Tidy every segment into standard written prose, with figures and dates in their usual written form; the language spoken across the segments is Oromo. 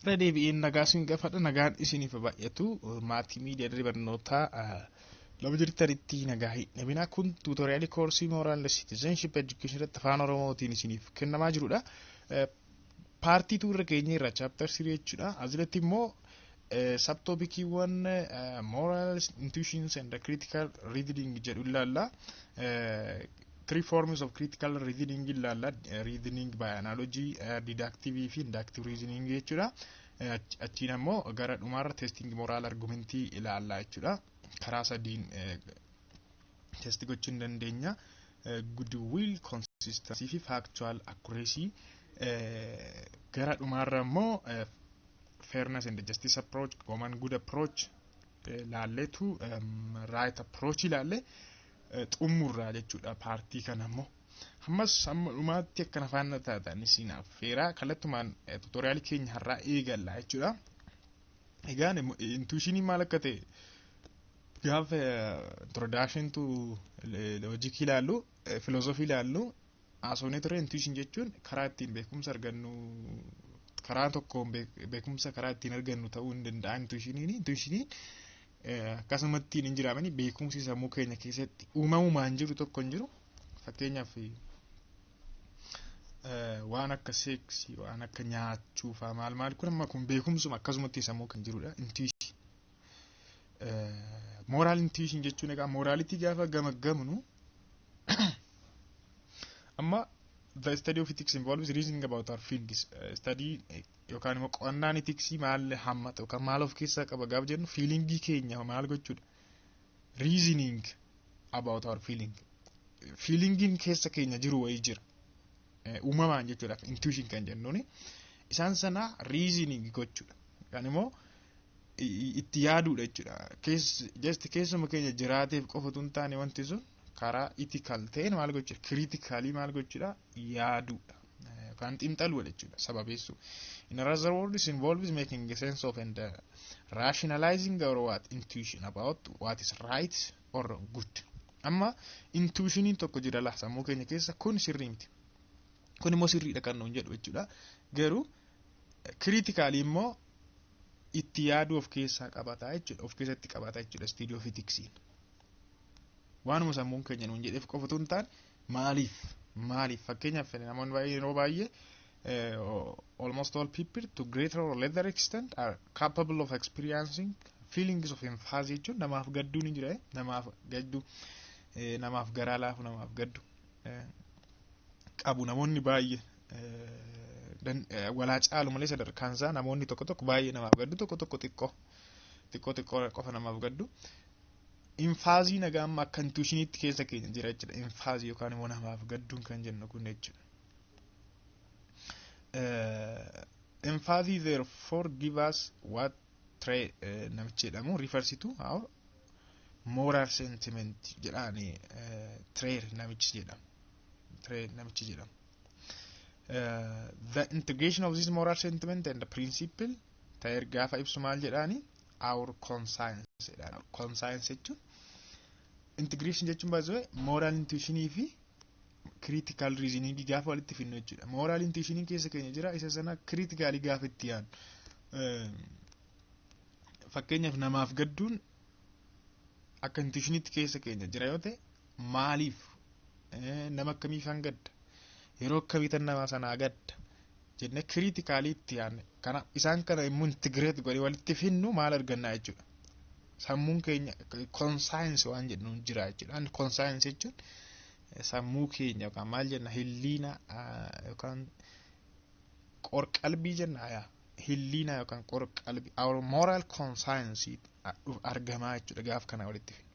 Irra deebi'een nagaa isin gaafadha. Nagaan isiniif baay'atu. Maatii miidiyaa daree barnootaa lafa jirtanitti nagaa hin dhabinaa. Kun tutorialii koorsii Moral Citizenship Education irratti Afaan Oromootiin isiniif kennamaa jirudha. Part two irra keenya irra chapter 3 jechuudha. Asirratti immoo subtopiciiwwan moral intuitions and critical reasoning jedhu ilaalla. Three forms of critical reasoning ilaalla: reasoning by analogy, deductive fi inductive reasoning jechuudha. Achiin ammoo gara dhumaarra testing moral argumentii ilaalla jechuudha. Karaa sadiin test gochuu hin dandeenya: goodwill, consistency fi factual accuracy. Gara dhumaarra immoo fairness and justice approach, common good approach laalleetu right approach ilaalle xumurraa jechuudha partii kana immoo. Ammas hamma dhumaatti akkana faana taatan isin affeeraa. Kallattumaan tutorialii keenya har'aa eegalla jechuudha. Egaan intuitionii maal akka ta'e gaafa introduction to logic ilaallu, philosophy ilaallu haasofnee ture. Intuition jechuun karaa ittiin beekumsa argannu, karaa tokkoon beekumsa karaa ittiin argannu ta'uu hin danda'a intuitioniin. Intuitioniin akkasumatti hin jiraamani, beekumsi sammuu keenya keessatti uumamumaan jiru tokko hin jiru. Fakkeenyaaf, waan akka seksii, waan akka nyaachuu faa, maal maal kun amma kun beekumsuma akkasumatti sammuu kan jirudha intuition. Moral intuition jechuun egaa morality gaafa gamaggamnu amma the study of ethics involves reasoning about our feelings. Study yookaan immoo qo'annaan ethicsii maal hammata yookaan maal of keessaa qaba gaafa jennu, feelingii keenya maal gochuudha? Reasoning about our feeling. Feelingiin keessa keenya jiru wayii jira uumamaan jechuudha, intuition kan jennuuni. Isaan sana reasoning gochuudha yookaan immoo itti yaaduudha jechuudha. Just keessuma keenya jiraateef qofa hin taane, wanti sun karaa ethical ta'een maal gochuudha? Critically maal gochuudha? Yaaduudha yookaan xiinxaluudha jechuudha, sababeessu. In other words, involves making a sense of and rationalizing our what? Intuition about what is right or good. Amma intuitioniin tokko jira la sammuu keenya keessa, kun sirrii miti, kun immoo sirriidha kan nuun jedhu jechuudha. Garuu critically immoo itti yaaduu of keessaa qabata jechuudha, of keessatti qabata jechuudha. Study of ethicsiin waanuma sammuun keenya nuun jedheef qofa hin taane, maaliif? Maaliif? Fakkeenyaaf, namoonni baay'ee yeroo baay'ee, almost all people to greater or lesser extent are capable of experiencing feelings of empathy jechuun namaaf gadduu ni jira. Namaaf gadduu, namaaf garaa laafu, namaaf gaddu qabu namoonni baay'ee walaa caalu malee sadarkaan isaa. Namoonni tokko tokko baay'ee namaaf gaddu, tokko tokko xiqqoo xiqqoo xiqqoo qofa namaaf gaddu. Empathy nagaa amma akka intuitioniitti keessa keenya jira jechuudha. Empathy yookaan immoo namaaf gadduun kan jennu kun jechuudha. Empathy therefore give us what Thayer namichi jedhamu refers to our moral sentiment jedhaani. Thayer namichi jedhamu. Thayer namichi jedhamu. The integration of this moral sentiment and the principle, Thayer gaafa ibsu maal jedhaani? Our conscience jedhaan. Conscience jechuun, integration jechuun baay'ee moral intuitionii fi critical reasoning gaafa walitti finnu jechuudha. Moral intuitionii keessa keenya jira, isa sana critically gaafa itti yaadnu. Fakkeenyaaf, namaaf gadduun akka intuitioniitti keessa keenya jira yoo ta'e, maaliif, nama akkamiifan gadda, yeroo akkamiitan nama sanaa gadda jennee critically itti yaadne kana, isaan kana immoo integrate godhee walitti finnu, maal argannaa jechuudha. Sammuun keenya conscience waan jedhu jira jechuudha. Conscience jechuun sammuu keenya yookaan maal jenna, hilliina yookaan qorqalbii jenna yaa, hilliina yookaan qorqalbii, our moral conscience argamaa jechuudha gaaf kana walitti finnu.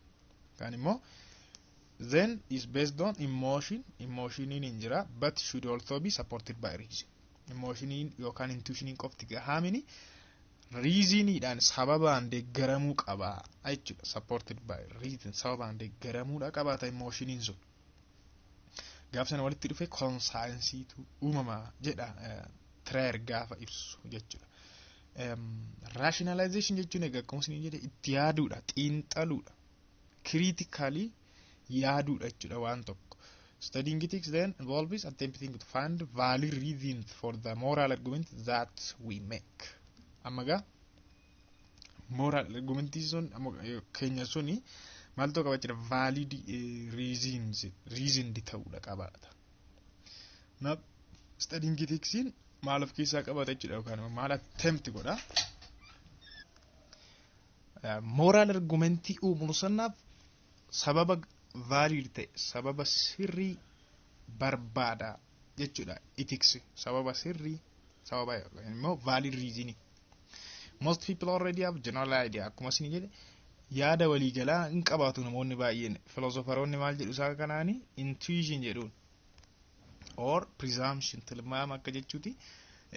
Yookaan immoo then is based on emotion. Emotioniin hin jira, but should also be supported by reason. Emotioniin yookaan intuitioniin qofti gahaamini, reasoniidhaan, sababaan deeggaramuu qaba jechuudha. Supported by reason, sababaan deeggaramuudha qabaata emotioniin sun. Gaaf sana walitti dhufe conscienceetu uumama jedha Thayer gaafa ibsu jechuudha. Rationalization jechuun egaa akkuma isin jedhe itti yaaduudha, xiinxaluudha, critically yaaduudha jechuudha waan tokko. Studying ethics then involves attempting to find valid reasons for the moral argument that we make. Amma gaa moral argumentii sun keenya suni maal ta'uu qaba jechuudha? Valid reasons, reasoned ta'uudha qabaata. Kanaaf studying ethics'n maal of keessaa qabata jechuudha yookaan maal attempt godha? Moral argumentii uumuu sanaaf sababa valid ta'e, sababa sirrii barbaada jechuudha. Ethics sababa sirrii, sababa immoo valid reasoning. Most people already have general idea. Akkuma isin jedhe, yaada waliigalaa hin qabaatu namoonni baay'een. Filoosofaroonni maal jedhu isaa kanaani? Intuition jedhuun or presumption, tilmaama akka jechuuti,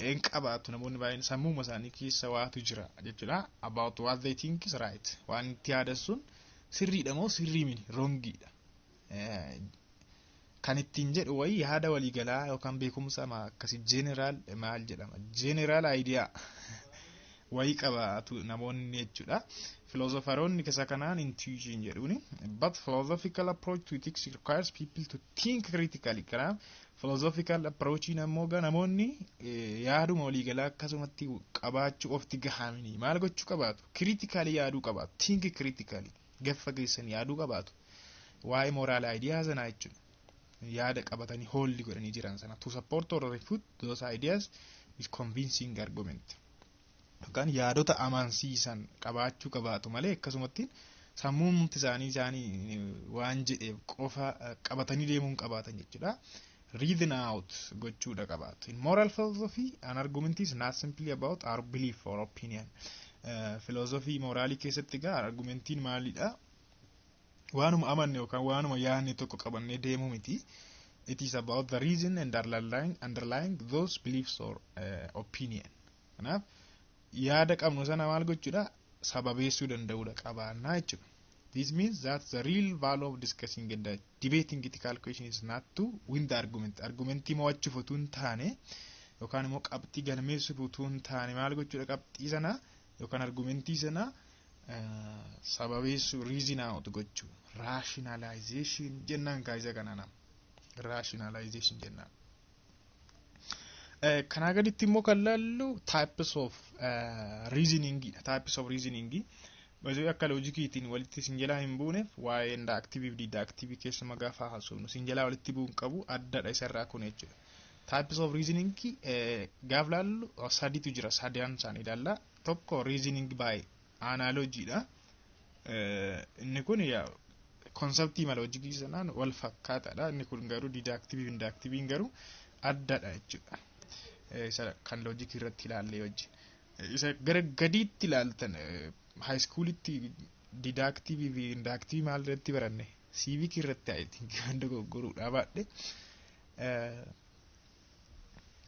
hin qabaatu namoonni baay'een. Sammuuma isaanii keessa waatu jira jechuudha about what they think is right. Waan itti yaadan sun sirriidha moo sirrii miti, wrongiidha kan ittiin jedhu wayi, yaada waliigalaa yookaan beekumsa akkasii, general maal jedhama, general idea wayii qabaatu namoonni jechuudha. Filoosofaroonni isa kanaan intuition jedhuuni. But philosophical approach to ethics requires people to think critically. Kanaaf philosophical approachiin ammoo namoonni yaaduma waliigalaa akkasumatti qabaachuu ofti gahamini maal gochuu qabaatu? Critically yaaduu qabaatu. Think critically, gaffa geessan yaaduu qabaatu. Waa'ee moral idea sanaa jechuudha. Yaada qabatanii hold godhanii jiran sana to support or refute those ideas with convincing argument. Yookaan yaadota amansiisan qabaachuu qabaatu malee akkasumatti sammuun isaanii waan jedheef qofa qabatanii deemuun qabaatan jechuudha. Reason out gochuudha qabaatu. In moral philosophy, an argument is not simply about our belief or opinion. Philosophy moraalii keessatti egaa argumentiin maalidha? Waanuma amanne yookaan waanuma yaadne tokko qabannee deemuu miti. It is about the reason and underlying those beliefs or opinion. Kanaaf yaada qabnu sana maal gochuudha? Sababeessuu danda'uudha qabaannaa jechuudha. This means that the real value of discussing and debating ethical question is not to win the argument. Argumentii mo'achuuf utuu hin taane yookaan immoo qabxii galmeessuuf utuu hin taane, maal gochuudha? Qabxii sana yookaan argumentii sana sababeessuu, reason out gochuu. Rationalization jennaan kaayisa kana nama. Rationalization jennaan. Kanaa gaditti immoo kan laallu types of reasoning dha. Types of reasoning. Basii akka loojikiitiin walitti sin jalaa hin buuneef waa'ee inductive fi deductive keessuma gaafa haasofnu sin jalaa walitti bu'uun qabu, addadha isarraa kun jechuudha. Types of reasoning gaaf laallu saditu jira, sadaan isaanii ilaalla. Tokko reasoning by analogy dha. Inni kun conceptii mala loojikii sanaan wal fakkaataadha. Inni kun garuu deductive fi inductive garuu addadha jechuudha. Isa kan loojikii irratti ilaallee wajjin. Isa gara gadiitti ilaaltan, high schoolitti deductive fi inductive maal irratti baranne? Civic irratti, I think, waan dogoggoruudha baadhe.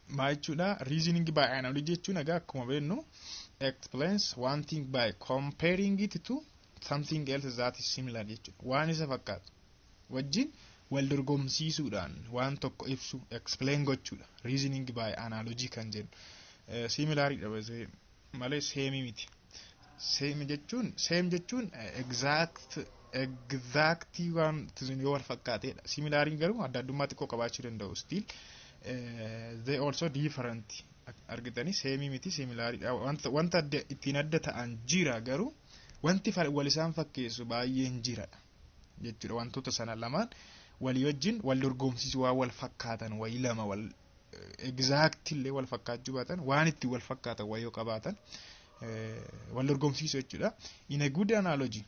Maal jechuudha? Reasoning by analogy jechuun egaa akkuma beeknu explains one thing by comparing it to something else that is similar jechuudha. Waan isa fakkaatu wajjin wal dorgomsiisuudhaan waan tokko ibsu, explain gochuudha. Reasoning by analogy kan jennu. Similaridha malee same miti. Same jechuun exact waan yoo wal fakkaatedha. Similariin garuu adda addummaa xiqqoo qabaachuu danda'u. Still they also different, argitanii? Same miti, similaridha. Wanta ittiin adda ta'an jira, garuu wanti wal isaan fakkeessu baay'een jiradha jechuudha. Wantoota sana lamaan walii wajjin wal dorgomsiisu, waan wal fakkaatan wayii lama, wal exact illee wal fakkaachuu baatan, waan ittiin wal fakkaatan wayii yoo qabaatan wal dorgomsiisu jechuudha. In a good analogy,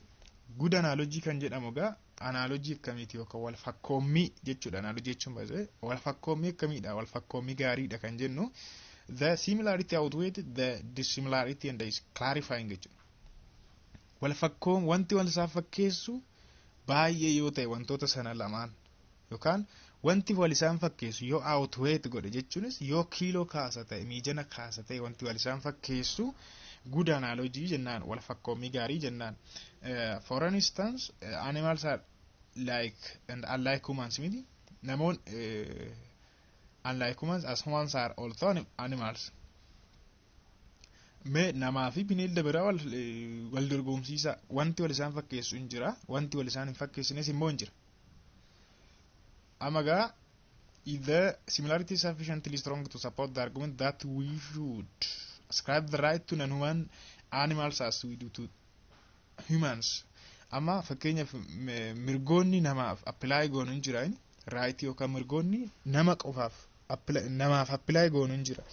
good analogy kan jedhamu egaa analogy akkamiiti yookaan wal fakkoommii jechuudha. Analogy jechuun baay'ee wal fakkoommii akkamiidha? Wal fakkoommii gaariidha kan jennu the similarity outweigh the dissimilarity and is clarifying jechuudha. Wal fakkoom wanti wal isaan fakkeessu baay'ee yoo ta'e wantoota sana lamaan, yookaan wanti wal isaan fakkeessu yoo outweigh godhe, jechuunis yoo kiiloo kaasa ta'e, miijana kaasa ta'e, wanti wal isaan fakkeessu good analogy jennaan, wal fakkoommii gaarii jennaan. For instance, animals are like and unlike humans miti namoon, unlike humans as humans are also animals. Mee namaa fi bineelda biraa wal dorgomsiisa. Wanti wal isaan fakkeessu hin jira, wanti wal isaan hin fakkeessines immoo hin jira. Amma gaa if the similarity is sufficiently strong to support the argument that we should Ascribe the right to non-human animals as we do to humans. Amma fakkeenyaaf mirgoonni namaaf apply goonu hin jira, right yookaan mirgoonni nama qofaaf namaaf apply goonu hin jira.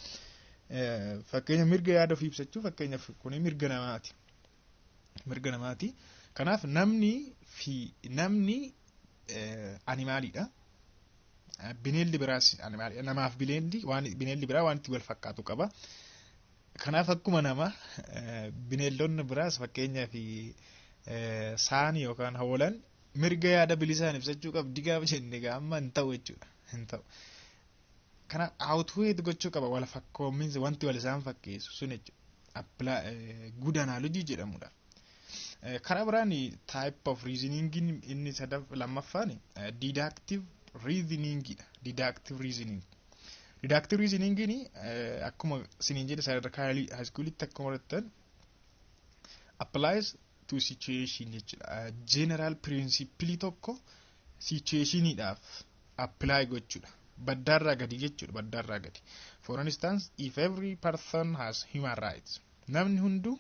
Fakkeenya mirga yaada ofii ibsachuu, fakkeenyaaf, kuni mirga namaati. Mirga namaati. Kanaaf namni fi namni animaliidha. Bineeldi biraas animaliidha. Namaaf bineeldi waan bineeldi biraa waan itti wal fakkaatu qaba. Kanaaf akkuma nama bineeldonni biraas, fakkeenyaaf saani yookaan hoolaan, mirga yaada bilisaan ibsachuu qabdi gaafa jenne amma hin ta'u jechuudha. Hin ta'u. Kana outweigh gochuu qaba wal fakkoomminsi wanti wal isaan fakkeessu sun jechuudha. Good analogy jedhamudha. Karaa biraan type of reasoning inni sadaf lammaffaan deductive reasoning dha. Deductive reasoning. Deductive reasoning akkuma siniin jedhe sadarkaa high schoolitti akkuma barattan applies to situation jechuudha. General principle tokko situationiidhaaf apply gochuudha. Baddaarraa gadi jechuudha. Baddaarraa gadi. For instance, if every person has human rights, namni hunduu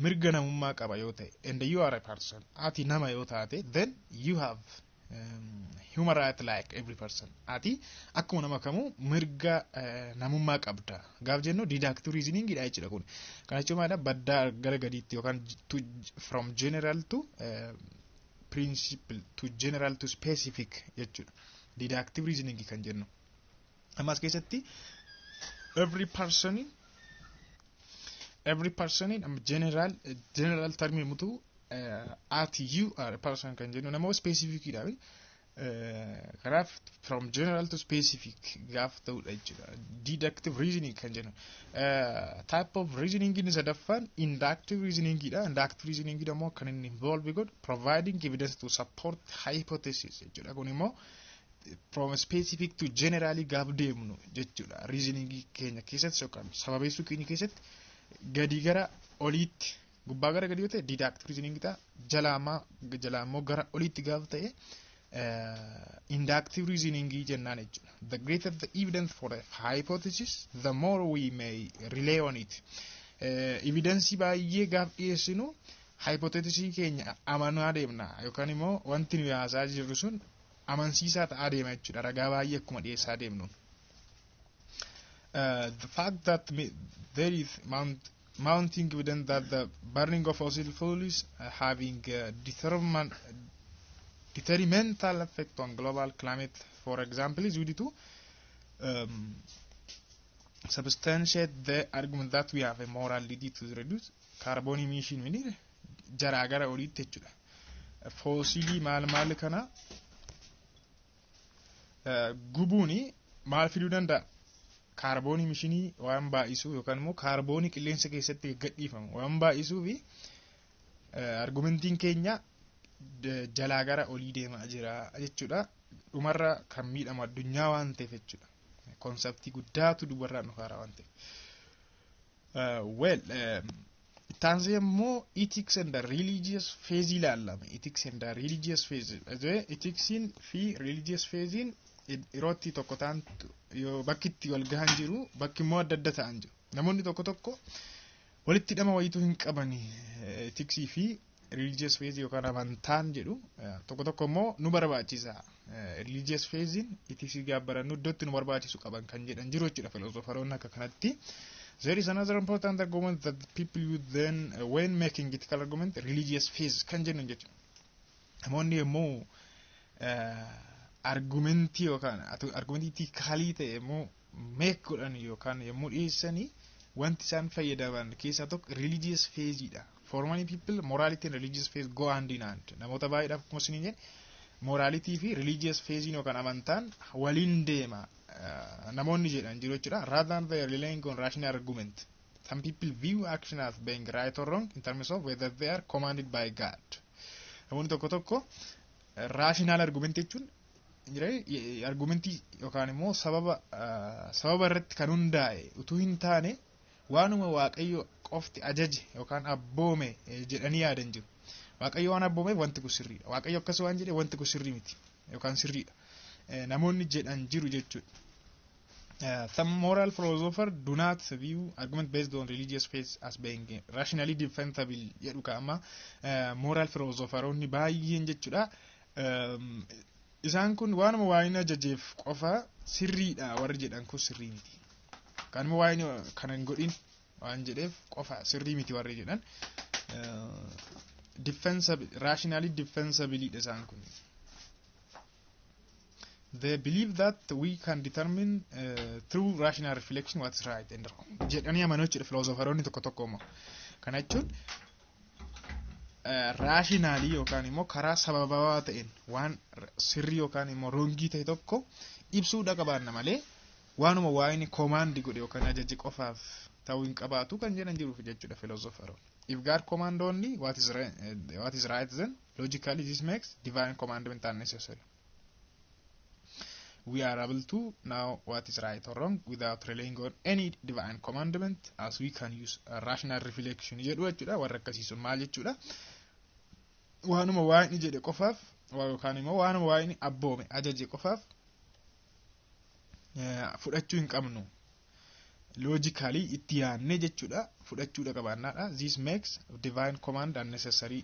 mirga namummaa qaba yoo ta'e, and you are a person, ati nama yoo taate, then you have human right like every person. Ati akkuma nama kamuu mirga namummaa qabda. Gaaf jennu deductive reasoning dha jechuudha kun. Kana jechuun maalidha? Baddaa gara gadiitti yookaan from general to principle to general to specific jechuudha. Deductive reasoning kan jennu. Ammas keessatti every person amma general term mutu at you are a person kan jennu nama specific dha. Kanaaf from general to specific gaaf ta'udha jechuudha. Deductive reasoning kan jennu. Type of reasoning inni sadaffaan inductive reasoning dha. Inductive reasoning immoo kan inni involve godhu providing evidence to support hypothesis jechuudha. Kun immoo from specific to generally gaaf deemnu jechuudha. Reasoning keenya keessatti yookaan sababeessuu keenya keessatti gadi gara oliitti, gubbaa gara gadi yoo ta'e deductive reasoning ta'a. Jalaa immoo gara oliitti gaaf ta'e inductive reasoning jennaan jechuudha. The greater the evidence for a hypothesis, the more we may rely on it. Evidence baay'ee gaaf dhiyeessinu hypothesisii keenya amanaa deemna yookaan immoo wanti nuyi haasaa jirru sun amansiisaa ta'aa deema jechuudha. Ragaa baay'ee akkuma dhiyeessaa deemnu. The fact that there is mounting evidence that the burning of fossil fuels having detrimental effect on global climate, for example, is due to substantiate the argument that we have a moral duty to reduce carbon emission mini jaraa gara oliitti jechuudha. Fossilii maal maal kana gubuuni maal fiduu danda'a? Carbon emissionii waan baay'isuu yookaan immoo kaarboonii qilleensa keessatti gadhiifamu waan baay'isuu fi argumentiin keenya jalaa gara olii deemaa jira jechuudha. Dhumarra kan miidhamu addunyaa waan ta'eef jechuudha. Conceptii guddaatu dubarraan dhufaara waan ta'eef. Well, ittaansee immoo ethics and religious faith ilaalama. Ethics and religious faith. Ethicsiin fi religious faithiin yeroo itti tokko ta'an yoo bakki itti wal gahan jiru, bakki immoo adda adda ta'an jiru. Namoonni tokko tokko walitti hidhama wayituu hin qabani ethicsii fi religious faith yookaan amantaan jedhu. Tokko tokko immoo nu barbaachisa. Religious faithiin ethicsii gaafa barannu iddootti nu barbaachisu qaban kan jedhan jiru jechuudha philosopheroonni akka kanatti. There is another important argument that people use then when making ethical argument, religious faith kan jennu jechuudha. Namoonni yommuu argumentii yookaan argumentii ethicalii ta'e yommuu make godhan yookaan yommuu dhiyeessanii wanti isaan fayyadaman keessaa tokko religious faithidha. For many people, morality and religious faith go hand in hand. Namoota baay'eedhaaf akkuma isin jedhe morality fi religious faithiin yookaan amantaan waliin deema namoonni jedhan jiru jechuudha. Rather than they relying on rational argument, some people view action as being right or wrong in terms of whether they are commanded by God. Namoonni tokko tokko rational argument jechuun argumentii yookaan immoo sababa irratti kan hundaa'e utuu hin taane waanuma Waaqayyo qofti ajaje yookaan abboome jedhanii yaadan jiru. Waaqayyo waan abboomeef wanti kun sirriidha. Waaqayyo akkas waan jedhe wanti kun sirrii miti yookaan sirriidha. Namoonni jedhan jiru jechuudha. Some moral philosopher do not view argument based on religious faith as being rationally defensible jedhu. Ka amma moral philosopheroonni baay'een jechuudha. Isaan kun waanuma waa'in ajajeef qofa sirriidha warri jedhan kun sirrii miti. Kanuma waa'in kana hin godhin waan jedheef qofa sirrii miti warri jedhan defensible, rationally defensible dha isaan kun. They believe that we can determine through rational reflection what is right and wrong jedhanii amanuu jechuudha philosopheroonni tokko tokko immoo. Kana jechuun rationally yookaan immoo karaa sababawaa ta'een waan sirrii yookaan immoo wrong ta'e tokko ibsuudha qabaanna malee waanuma waa'ini command godhe yookaan ajaje qofaaf ta'uu hin qabaatu kan jedhan jiruuf jechuudha philosopheroonni. If God command only what is right, then logically this makes divine commandment unnecessary. We are able to know what is right or wrong without relying on any divine commandment, as we can use a rational reflection jedhu jechuudha. Warra akkasii sun maal jechuudha? Waanuma waaqni jedhe qofaaf yookaan immoo waanuma waaqni abboome ajaje qofaaf fudhachuu hin qabnu. Logically itti yaannee jechuudha fudhachuudha qabaannaadha. This makes divine command unnecessary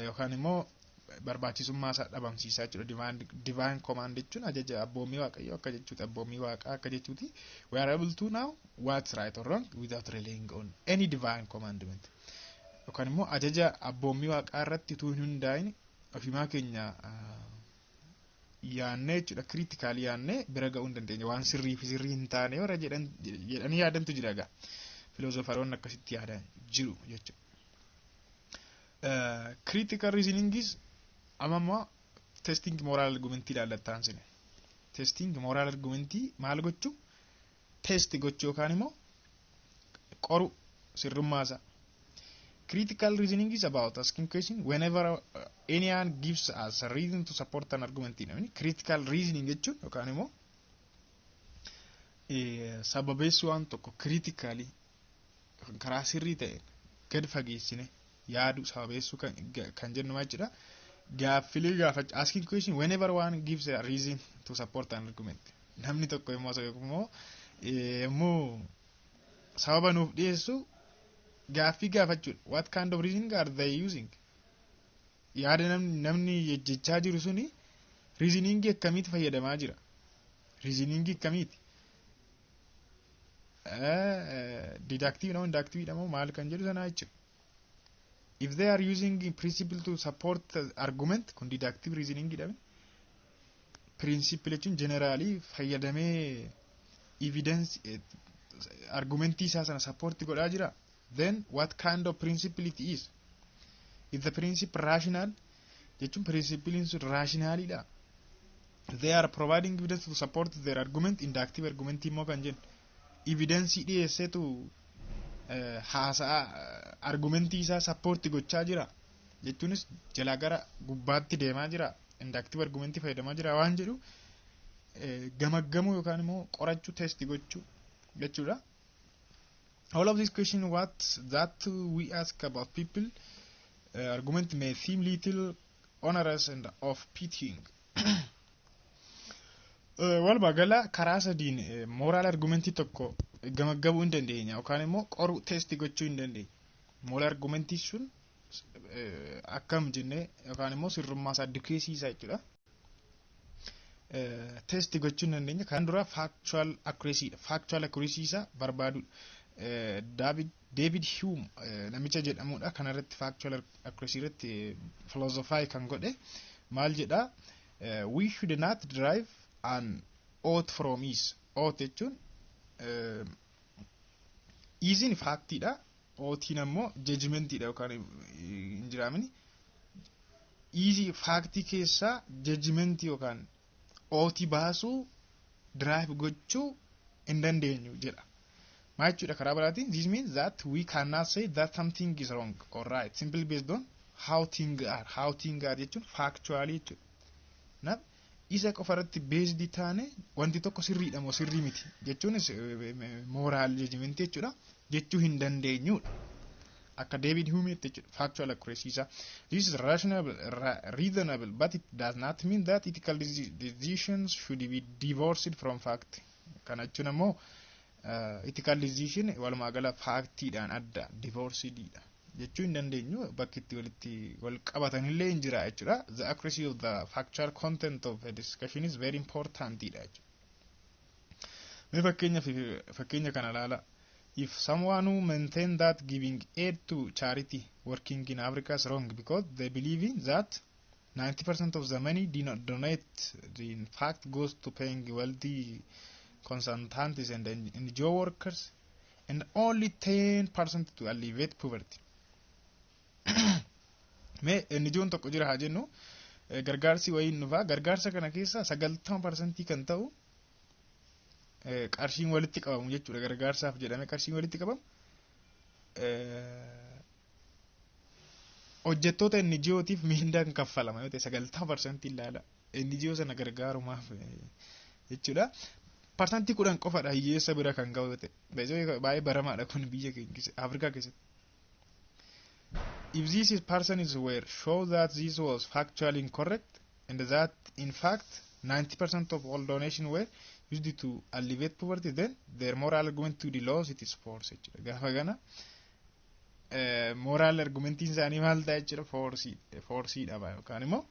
yookaan immoo barbaachisummaa isaa dhabamsiisaa jechuudha. Divine command jechuun ajaja abboommii Waaqayyoo akka jechuuti, abboommii Waaqaa akka jechuuti. We are able to know what's right or wrong without relying on any divine commandment. Yookaan immoo ajaja abboommii Waaqaa irratti utuu hin hundaa'in ofimaa keenya yaannee jechuudha, critically yaannee bira ga'uu hin dandeenya waan sirrii fi sirrii hin taane warra jedhanii yaadantu jira egaa. Philosopheroonni akkasitti yaadan jiru jechuudha. Critical reasoning is amma immoo testing moral argumentii ilaallattaan sine. Testing moral argumentii maal gochuu? Test gochuu yookaan immoo qoru sirrummaa isaa. Critical reasoning is about asking question whenever anyone gives us a reason to support an argument. Namni critical reasoning jechuun yookaan immoo sababeessuu waan tokko critically karaa sirrii ta'een gad fageessine yaadu sababeessuu kan jennu maal jedha? Gaaffilee gaafachuu, asking question whenever one gives a reason to support an argument. Namni tokko yommuu sababa nuuf dhiyeessu gaaffii gaafachuudha. What kind of reasoning are they using? Yaada namni jechaa jiru suni reasoning akkamiiti fayyadamaa jira? Reasoning akkamiiti? Deductive moo inductive moo maal kan jedhu sanaa jechuudha. If they are using principle to support argument, kun deductive reasoning jedhame. Principle jechuun generally fayyadamee evidence argumentii isaa sana support godhaa jira. Then what kind of principle it is? Is the principle rational? Jechuun principleiin sun rationalidha. They are providing evidence to support their argument, inductive argument immoo kan jennu. Evidence dhiyeesseetu haasa'a argumentii isaa support gochaa jira. Jechuunis jalaa gara gubbaatti deemaa jira. Inductive argumentii fayyadamaa jira waan jedhu gamaggamuu yookaan immoo qorachuu, test gochuu jechuudha. All of these questions what that we ask about people argument may seem little onerous and off-putting. Walumaa gala karaa sadiin moral argumentii tokko gamaggamuu hin dandeenya yookaan immoo qoruu, test gochuu hin dandeenya. Moral argumentii sun akkam jennee yookaan immoo sirrummaa isaa adequacy isaa jechuudha. Test gochuu hin dandeenya. Kan dura factual accuracy dha. Factual accuracy isaa barbaadudha. David Hume namicha jedhamudha. Kanarratti factual accuracy irratti philosophy kan godhe maal jedha? We should not derive an ought from is. Ought jechuun isiin factiidha. Oughtiin ammoo judgmentiidha yookaan hin jiraamini. Is factii keessaa judgmentii yookaan oughtii baasuu, derive gochuu hin dandeenyu jedha. Maal jechuudha karaa biraatiin? This means that we cannot say that something is wrong or right simply based on how things are. How things are jechuun factually jechuudha. Kanaaf isa qofa irratti based taane wanti tokko sirriidha moo sirrii miti jechuunis moral judgment jechuudha jechuu hin dandeenyudha. Akka David Hume jechuudha factual accuracy isaa. This is rational, reasonable, but it does not mean that ethical decisions should be divorced from fact. Kana jechuun ammoo ethical decision walumaa gala factiidhaan adda, divorcedidha jechuu hin dandeenyu, bakki itti walitti wal qabatanillee hin jira jechuudha. The accuracy of the factual content of a discussion is very important dha jechuudha. Mee fakkeenya fakkeenya kana ilaala. If someone who maintain that giving aid to charity working in Africa is wrong because they believe in that 90% of the money do not donate in fact goes to paying wealthy consultants and NGO workers and only 10% to alleviate poverty. Mee NGO'n tokko jira haa jennu, gargaarsi wayiin dhufaa, gargaarsa kana keessa 90% kan ta'u qarshiin walitti qabamu jechuudha, gargaarsaaf jedhame qarshiin walitti qabamu hojjettoota NGOtiif miindaan kaffalama yoo ta'e, 90% ilaala, NGO sana gargaarumaaf jechuudha. 10% qofadha hiyyeessa bira kan ga'u yoo ta'e, baay'ee baramaadha kun biyya keenya Afrikaa keessatti. If this person is were show that this was factually incorrect and that in fact 90% of all donation were used to alleviate poverty, then their moral argument to the loss its force jechuudha. Gaafa kana moral argumentiin isaanii maal ta'a jechuudha? Force dhaba yookaan immoo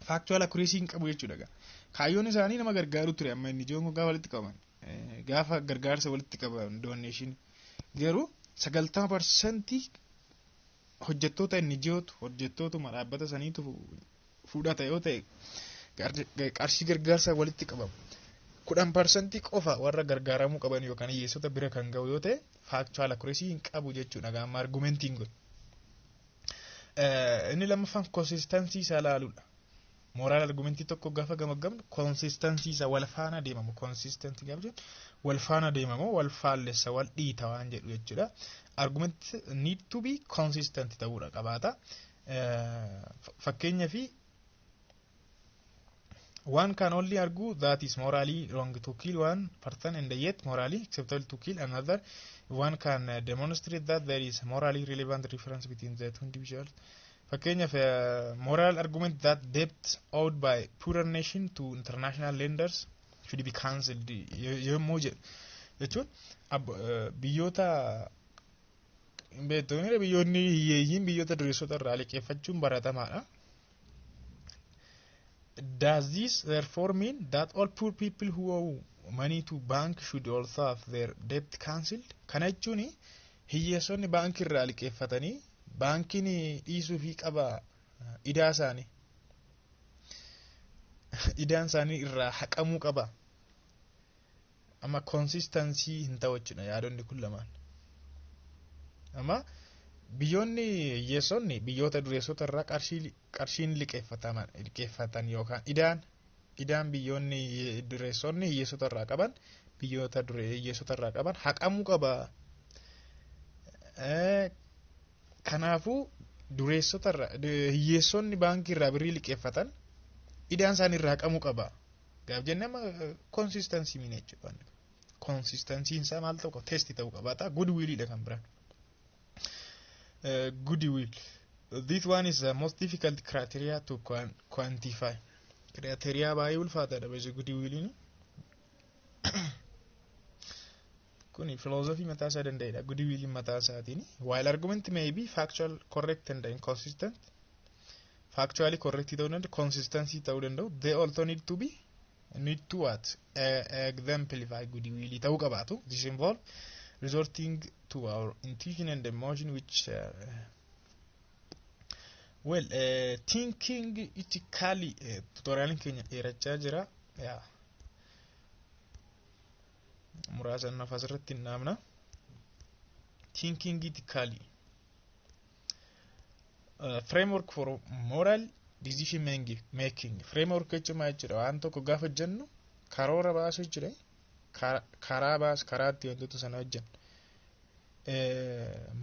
factual accuracy hin qabu jechuudha. Kaayyoon isaanii nama gargaaru ture amma inni ijoon gaafa walitti qaban, gaafa gargaarsa walitti qaban donation, garuu 90% hojjettoota NGOtu, hojjettootuma dhaabbata saniitu fudhata yoo ta'e, qarshii gargaarsa walitti qabamu 10% qofa warra gargaaramuu qaban yookaan hiyyeessota bira kan ga'u yoo ta'e, factual accuracy hin qabu jechuudha gaama argumentiin kun. Inni lammaffaan consistency isaa ilaaluudha. Moral argumentii tokko gaafa gamaggamnu consistency isaa, wal faana deemamu, consistent gaafa jennu wal faana deemamu, wal faallessa, wal dhiita waan jedhu jechuudha. Argument need to be consistent ta'uudha qabaata. Fakkeenyaa fi one can only argue that is morally wrong to kill one person and yet morally acceptable to kill another. One can demonstrate that there is morally relevant difference between the two individuals. Fakkeenyaaf, moral argument that debt owed by poorer nation to international lenders should be cancelled yommuu jedhu jechuun, biyyoota beektoonni, biyyoonni hiyyeeyyiin biyyoota dureessota irraa liqeeffachuun baratamaadha. Does this therefore mean that all poor people who owe money to bank should also have their debt cancelled? Kana jechuun hiyyeessonni baankii irraa liqeeffatanii baankiin dhiisuu fi qaba idaa isaanii. Idaan isaanii irraa haqamuu qaba. Amma consistency hin ta'u jechuudha yaadonni kun lamaan. Amma biyyoonni hiyyeessonni biyyoota dureessota irraa qarshiin liqeeffatan yookaan idaan biyyoonni dureessonni hiyyeessota irraa qaban, biyyoota hiyyeessota irraa qaban haqamuu qaba. Kanaafuu dureessota irraa hiyyeessonni baankii irraa birrii liqeeffatan idaan isaanii irraa haqamuu qaba. Gaaf jennee amma consistency mini jechuudha. Consistencyn isaa maal ta'u qaba? Test ta'uu qabaata. Goodwillidha kan biraan. Goodwill. This one is the most difficult criteria to quantify. Criteria baay'ee ulfaataadha beeku goodwilliin. Kuni filoozofii mataa isaa danda'edha. Goodwilliin mataa isaatiin. While argument may be factual correct and inconsistent. Factually correct ta'uu danda'u, consistency ta'uu danda'u. They also need to what? Exemplify goodwill ta'uu qabaatu. This involve resorting to our intuition and emotion which well, thinking ethically. Tutorialin keenya dheerachaa jira, yaa muraasa naaf asirratti hin dhaabna. Thinking ethically, framework for moral decision making. Framework jechuun maal jechuudha? Waan tokko gaafa jennu karoora baasuu jechuudha, karaa baas, karaa itti wantoota sana hojjennu.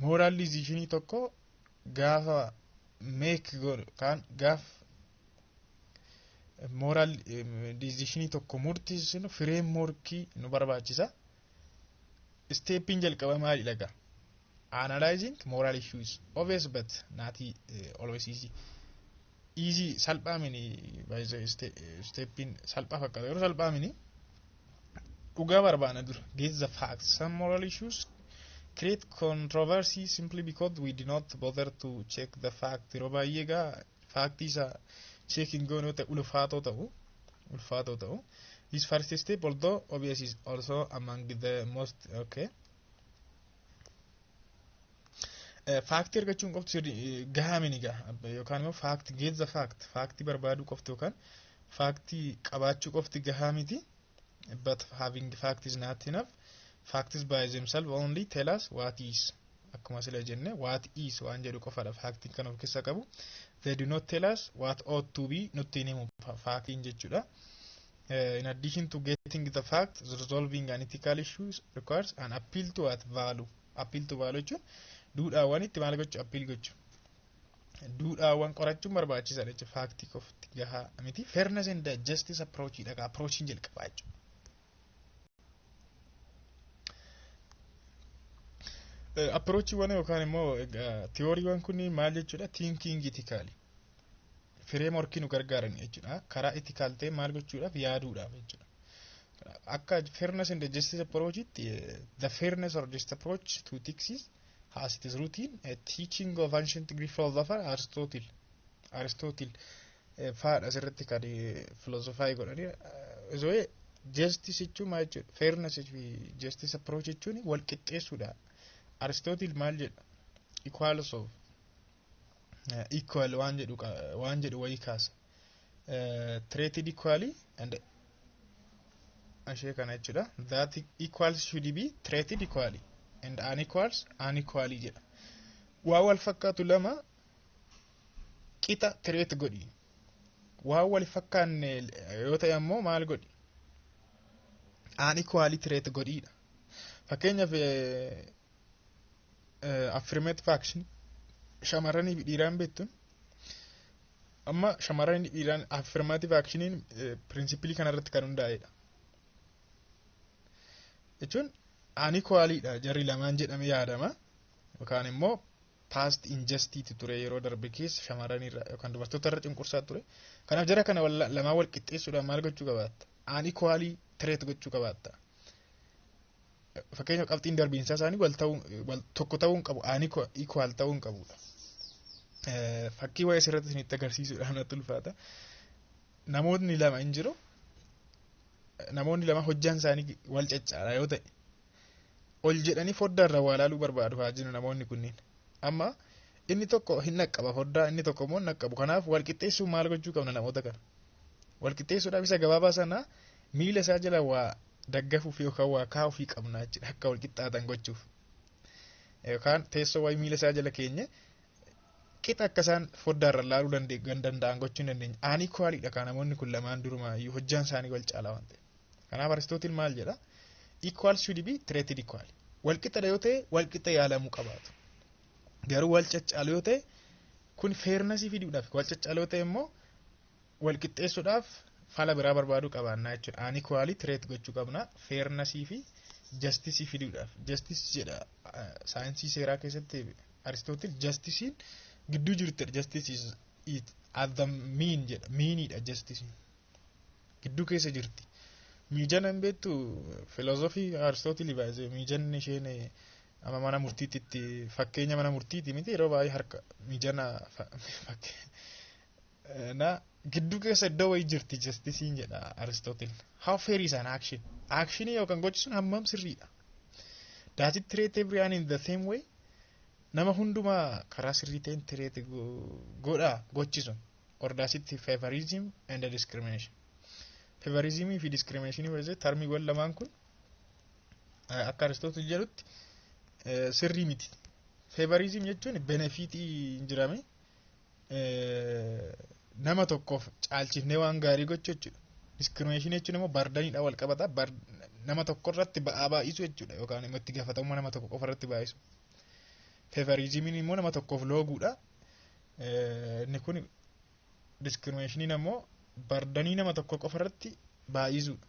Moral decisionii tokko gaafa make godhu kan gaaf moral decisionii tokko murteessinu frameworkii nu barbaachisa. Steppiin jalqaba maali dhagaa? Analyzing moral issues, obvious but not always easy. Easy salphaa mini, steppiin salphaa fakkaata yeroo salphaa mini. Dhugaa barbaana dura. Get the facts. Some moral issues create controversy simply because we do not bother to check the fact. Yeroo baay'ee egaa factii isaa checking goonu yoo ta'e ulfaatoo ta'u. This first step, although obvious, is also among the most okay. Factii argachuun qofti sirrii gahaa mini gaha yookaan immoo fact, get the fact, factii barbaaduu qofti yookaan factii qabaachuu qofti gahaa miti. But having fact is not enough. Facts by themselves only tell us what is. Akkuma sila jenne, what is waan jedhu qofadha factiin kan of keessaa qabu. They do not tell us what ought to be. Nutti hin himu factiin jechuudha. In addition to getting the fact, resolving an ethical issue requires an appeal to what value. Appeal to value jechuun duudhaawwan itti maal gochuu, appeal gochuu, duudhaawwan qorachuun barbaachisaadha jechuudha. Factii qofti gahaa miti. Fairness and justice approach dha, approachiin jalqabaa jechuudha. Approachiiwwan yookaan immoo tiyooriiwwan kun maal jechuudha? Thinking ethically frameworkii nu gargaaran jechuudha, karaa ethical ta'e maal gochuudhaaf, yaaduudhaaf jechuudha. Akka fairness and justice approachitti, the fairness or justice approach to ethics has its root in a teaching of ancient Greek philosopher Aristotle. Aristotle faadha asirratti kan filosofii godhanii. So justice jechuun maal jechuudha? Fairness fi justice approach jechuun wal qixxeessuudha. Aristotle maal jedha? Equals of equal waan jedhu wayii kaasa. Treated equally and ishee kana jechuudha. That equals should be treated equally and unequals unequally jedha. Waa wal fakkaatu lama qixa treat godhi. Waan wal fakkaanne yoo ta'e ammoo maal godhi? Unequally treat godhiidha. Fakkeenyaaf, affirmative action shamarranii fi dhiiraan beektuun amma shamarranii fi dhiiraan affirmative actioniin principleii kanarratti kan hundaa'edha. Jechuun unequallyidha jarri lamaan jedhame yaadama yookaan immoo past injustice ture, yeroo darbe keessa shamarran irra yookaan dubartoota irra cunqursaa ture. Kanaaf jara kana lamaan wal qixxeessuudhaan maal gochuu qabaatta? Unequally treat gochuu qabaatta. Fakkeenyaaf, qabxiin darbiinsaa isaanii wal ta'uu, wal tokko ta'uu hin qabu, unequal ta'uu hin qabudha. Fakkii waa'ee asirratti isinitti agarsiisuudhaan natti ulfaata. Namoonni lama hin jiru. Namoonni lama hojjaan isaanii wal caccaala yoo ta'e, ol jedhanii foddaa irra waa ilaaluu barbaadu haa jennu namoonni kunniin. Amma inni tokko hin naqqaba foddaa, inni tokko immoo hin naqqabu. Kanaaf wal qixxeessuu maal gochuu qabna namoota kana? Wal qixxeessuudhaaf isa gabaabaa sana miila isaa jala waa daggafuuf yookaan waa kaa'uufii qabna jechuudha, akka wal qixxaatan gochuuf. Yookaan teessoo wayii miila isaa jala keenye qixa akka isaan foddaarra ilaaluu danda'an gochuu hin dandeenya. Unequallyidha kan namoonni kun lamaan durumaa hojjaan isaanii wal caalaa waan ta'eef. Kanaaf Aristootil maal jedha? Equal should be treated equally. Wal qixxadha yoo ta'e wal qixa yaalamuu qabaatu. Garuu wal caccaalu yoo ta'e, kun fairnessii fiduudhaaf, wal caccaalu yoo ta'e immoo wal qixxeessuudhaaf fala biraa barbaaduu qabaannaa jechuudha. Unequally treat gochuu qabna fairnessii fi justiceii fiduudhaaf. Justice jedha saayinsii seeraa keessatti Aristootil, justiceiin gidduu jirti. Justice is it at the mean jedha, meanidha justice, gidduu keessa jirti. Miijana hin beektu? Filoozofii Aristootilii baay'ee miijanni isheen amma mana murtiitti, fakkeenya mana murtiiti miti, yeroo baay'ee harka miijana na gidduu keessa iddoo wayii jirti justiceiin jedha Aristootil. How fair is an action? Actionii yookaan gochi sun hammam sirriidha? Does it treat everyone in the same way? Nama hundumaa karaa sirrii ta'een treat godha gochi sun? Or does it favorism and discrimination? Favorismii fi discriminationii wayise termiiwwan lamaan kun akka Aristootil jedhutti sirrii miti. Favorism jechuun benefitii hin jirame nama tokkoof caalchifnee waan gaarii gochuu jechuudha. Discrimination jechuun immoo burdeniidha wal qabata, nama tokko irratti ba'aa baay'isu jechuudha, yookaan immoo itti gaafatamummaa nama tokko qofa irratti baay'isu. Favorismiin immoo nama tokkoof looguudha. Inni kun discriminationiin ammoo burdenii nama tokko qofa irratti baay'isuudha.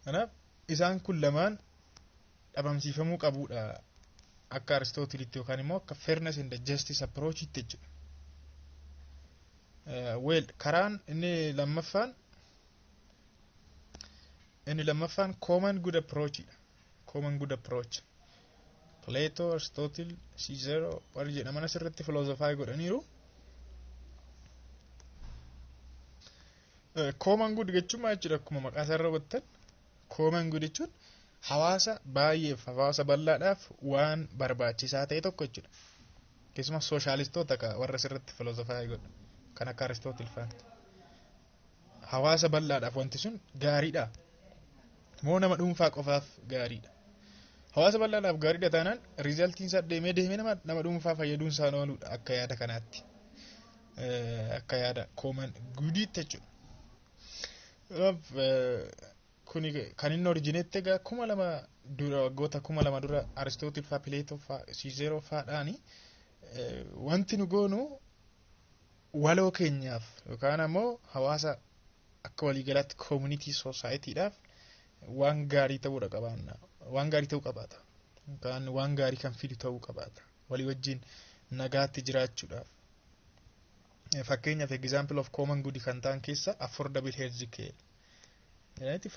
Kanaaf isaan kun lamaan dhabamsiifamuu qabuudha akka Aristootilitti yookaan immoo akka fairness and justice approachitti jechuudha. Well, karaan inni lammaffaan Inni lammaffaan common good approach dha. Common good approach. Plato, Aristotle, Cicero warri jedhaman asirratti philosophy godhaniiru. Common good jechuun maal jechuudha? Akkuma maqaa isaa irra hubattan, common good jechuun hawaasa baay'eef, hawaasa bal'aadhaaf waan barbaachisaa ta'e tokko jechuudha. Keessumaa sooshaalistoota warra asirratti philosophy godhu kan akka Aristotle fa'aa. Hawaasa bal'aadhaaf wanti sun gaariidha moo nama dhuunfaa qofaaf gaariidha? Hawaasa bal'aadhaaf gaariidha taanaan, resultiin isaa deemee deemee nama dhuunfaa fayyaduun isaa ooludha akka yaada kanaatti. Akka yaada common goodiitti jechuudha. Kuni kan inni originate egaa 2000 dura, waggoota 2000 dura Aristootil fa'aa, Pileetoo fa'aa, Siizeeroo fa'aadhaani. Wanti nu goonu waloo keenyaaf yookaan ammoo hawaasa akka waliigalaatti community societyidhaaf waan gaarii ta'uudha qabaanna, waan gaarii ta'uu qabaata yookaan waan gaarii kan fidu ta'uu qabaata walii wajjin nagaatti jiraachuudhaaf. Fakkeenyaaf, example of common good kan ta'an keessa affordable health care jedhanitti,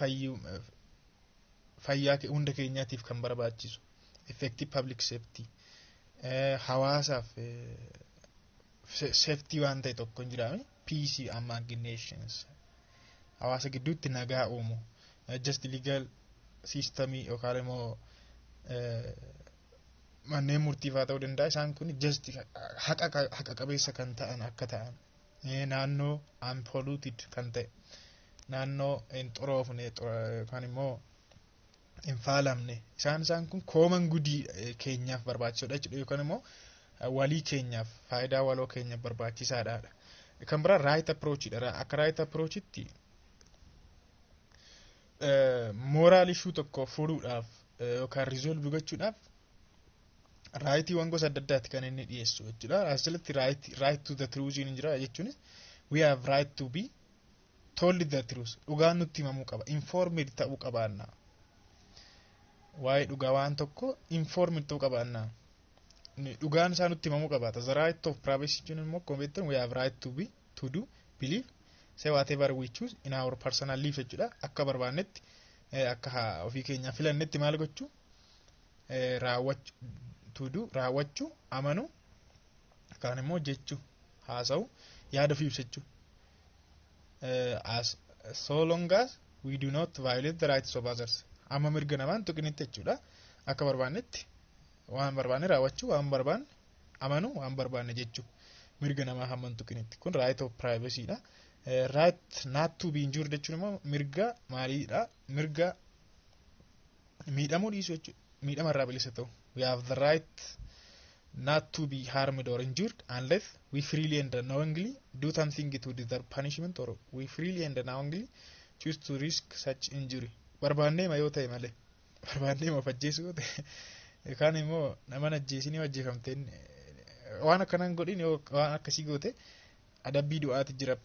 fayyaa hunda keenyaatiif kan barbaachisu, effective public safety, hawaasaaf safety waan ta'e tokko hin jiraame, peace among nations, hawaasa gidduutti nagaa uumu, just legal systemii yookaan immoo manneen murtiifaa ta'uu danda'a. Isaan kun just haqa qabeessa kan ta'an akka ta'an, naannoo unpolluted kan ta'e, naannoo hin xuroofne yookaan immoo hin faalamne, isaan kun common goodii keenyaaf barbaachisoodha jechuudha, yookaan immoo walii keenyaaf, faayidaa waloo keenyaaf barbaachisaadha. Kan biraa right approachidha. Akka right approachitti moral issue tokko furuudhaaf yookaan resolve gochuudhaaf rightiiwwan gosa adda addaati kan inni dhiyeessu jechuudha. Asirratti right to the truth hin jira jechuunis we have right to be told the truth. Dhugaan nutti himamuu qaba. Informed ta'uu qabaanna. Waa'ee dhugaa waan tokko informed ta'uu qabaanna. Dhugaan isaa nutti himamuu qabaata. The right of privacy jechuun immoo akkuma beektan we have right to be, to do, believe, say whatever we choose in our personal life jechuudha. Akka barbaannetti, akka ofii keenya filannetti maal gochuu, raawwachuu, to do, raawwachuu, amanuu yookaan immoo jechuu, haasa'u, yaada ofii ibsachuu, as so long as we do not violate the rights of others, amma mirga namaan tuqinitti jechuudha. Akka barbaannetti waan barbaanne raawwachuu, waan barbaanne amanuu, waan barbaanne jechuu, mirga namaa hamma hin tuqinitti, kun right of privacy dha. Right not to be injured jechuun immoo mirga maaliidha? Mirga miidhamuu dhiisuu jechuudha. Miidhama irraa bilisa ta'u. We have the right not to be harmed or injured unless we freely and knowingly do something to deserve punishment or we freely and knowingly choose to risk such injury. Barbaannee ma yoo ta'e malee, barbaannee ma of ajjeesuu yoo ta'e, yookaan immoo nama ajjeesinii ajjeefamteen waan akkanaan godhin, yoo waan akkasii goote adabbii du'aati jira,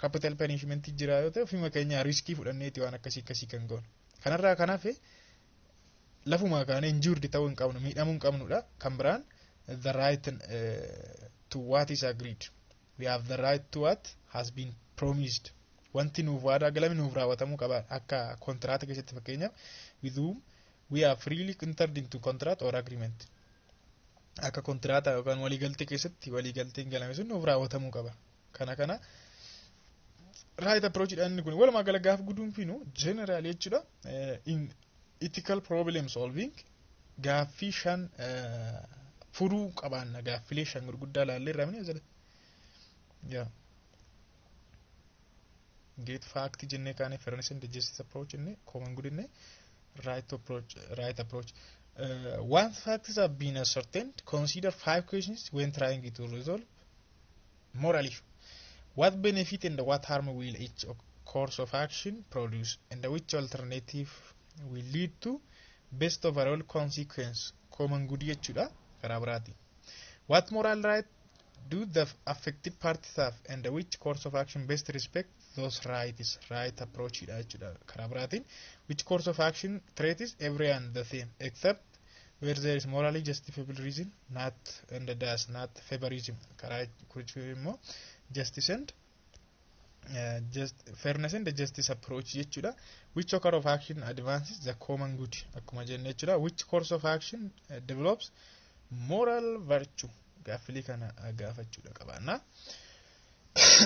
capital punishment jira yoo ta'e, ofuma keenya riskii fudhanneeti waan akkasii akkasii kan goonu. Kanarraa kan hafe lafuma kaanee injured ta'uu hin qabnu, miidhamuu hin qabnudha. Kan biraan the right to what is agreed. We have the right to what has been promised. Wanti nuuf waadaa galame nuuf raawwatamuu qaba akka kontiraata keessatti, fakkeenyaaf with whom we have freely entered into contract or agreement. Akka kontiraata yookaan waliigaltee keessatti waliigalteen galame sun nuuf raawwatamuu qaba. Kana right approach dha inni kun. Walumaa gala gaaf guduunfinu general jechuudha, in ethical problem solving gaaffii shan furuu qabaanna. Gaaffilee shan gurguddaa laallee irraa mini asirratti. Yeah. Get fact jennee kaane, fairness and justice approach jennee, common good jennee, right approach. Once facts have been ascertained, consider five questions when trying to resolve moral issue. What benefit and what harm will each course of action produce, and which alternative will lead to best overall consequence? Common good jechuudha karaa biraati. What moral right do the affected parties have, and which course of action best respect those rights? Right approach dha jechuudha karaa biraatiin. Which course of action treats everyone the same except where there is morally justifiable reason not and does not favorism? Karaa immoo justice and Just fairness and the justice approach jechuudha. Which order of action advances the common good akkuma jenne jechuudha. Which course of action develops moral virtue? Gaaffilee kana gaafachuudha qabaanna.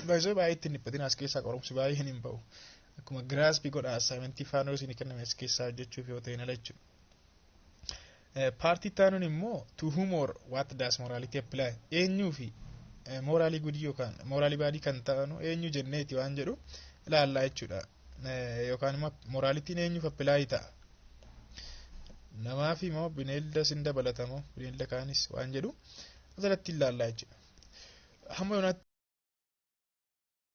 Baay'ee baay'ee ittiin dhiphatin, as keessaa qorumsi baay'een hin ba'u. Akkuma grasp godha, assignmentii faana isin kenname as keessaa hojjechuuf yoo ta'e ala jechuudha. Partii taanuun immoo to whom or what does morality apply? Eenyuu fi morally goodii yookaan morally badii kan ta'anu eenyu jenneeti waan jedhu ilaallaa jechuudha. Yookaan immoo moralityn eenyuuf apply ta'a? Namaa fi immoo bineelda sin dabalatamoo bineelda kaanis waan jedhu asirratti ilaallaa jechuudha. Hamma yoonaatti